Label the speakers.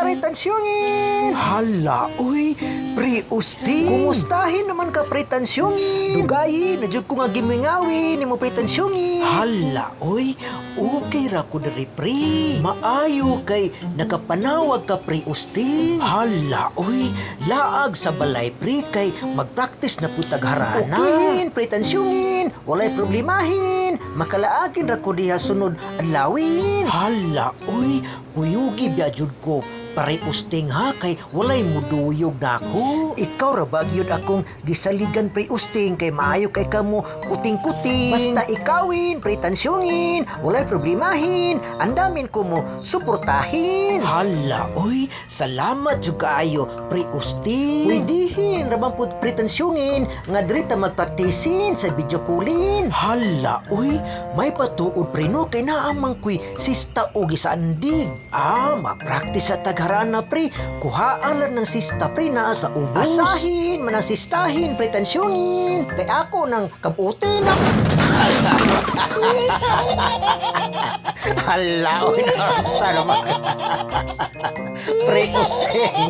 Speaker 1: Pretansyonin? Hala, uy, Pre Usting. Kumustahin naman ka, Pretansyongin? Dugayi, na jud ko nga gimingawi nimo, Pretansyongin. Hala, uy, okay ra ko diri, pre. Maayo kay nakapanawag ka, Pre Usting. Hala, uy, laag sa balay, pre, kay magpraktis na pud tag harana. Okayin, Pretansyongin, walay problemahin. Makalaagin ra ko diha sunod adlawin. Hala, uy, kuyugi biya jud ko, Pare Usting, ha, kay walay muduyog nako. Ikaw ra ba gyud akong gisaligan, Pre Usting, kay maayo kay kamo kuting-kuting. Basta ikawin, pretansyongin, walay problemahin. Andamin ko mo suportahin. Hala, oy, salamat jud kaayo, Pre Usting. Pwedihin ra man pud, pretansyongin, nga diri ta magpraktisin sa video kulin. Hala, oy, may patuod, pre, no, kay naamang kuy sista og gisandig. Ah, magpraktis sa tagharana, pre. Kuhaan lang ng sista, pre, naa sa ubos. Asahin, manang sistahin, pretansyongin. Kay ako ng kabuti na. Hala, oy, sa naman. Pre Usting.